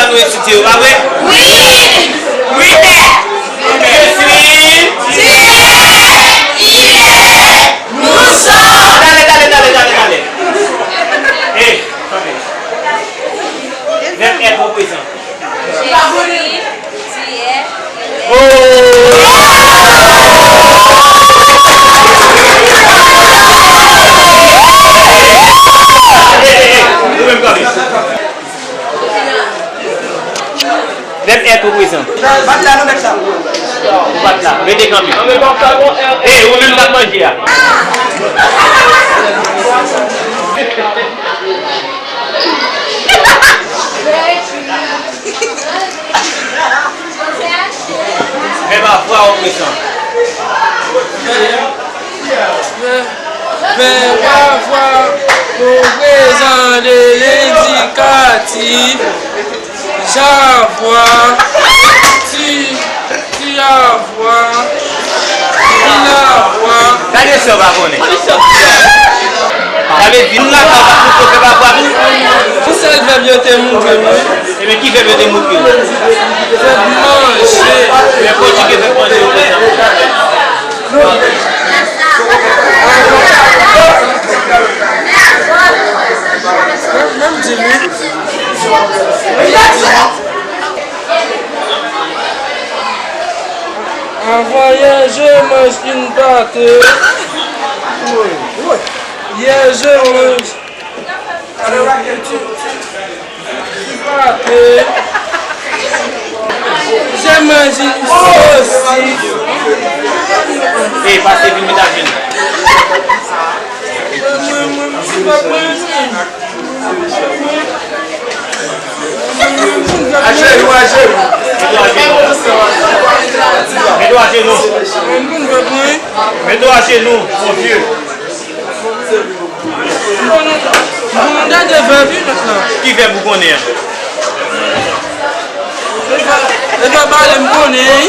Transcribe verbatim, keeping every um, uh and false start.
Nou etidye yo, pa vre? Wi! Wi, pè! Je suis Dieu, il est nous sommes. Dale, dale, dale, dale, dale. Hey, kanpe. Vèb èt prezan. Je suis, tu es, il est. Oh! Hey, hey, hey, nou menm kanpe. Vèb èt prezan. Bat la, non, bat la. Ou bat la. Mete kanpe. Hey, ou menm k ap manje a. Vèb avwa prezan. Vèb avwa o prezan de lendikatif. J'avwa. Tu, tu avwa. Il avwa. Gade sa w pa konnen. Sa vle di, moun lakay w pa konn vèb avwa tou? Yon sèl vèb yo te montre m wi. Ebyen, ki vèb yo te montre w? Vèb manje. Men konjige vèb manje yo konsa. Menm di li. Avant-hier, je mange une pâté. Hier, je mange une pâté. Je mange une saucisse. Hey, pase vin met ajenou. Ajenou, ajenou. Met ajenou. Met ajenou, mon vieux. Ki vèb ou konnen an? E pa pale m konnen, wi.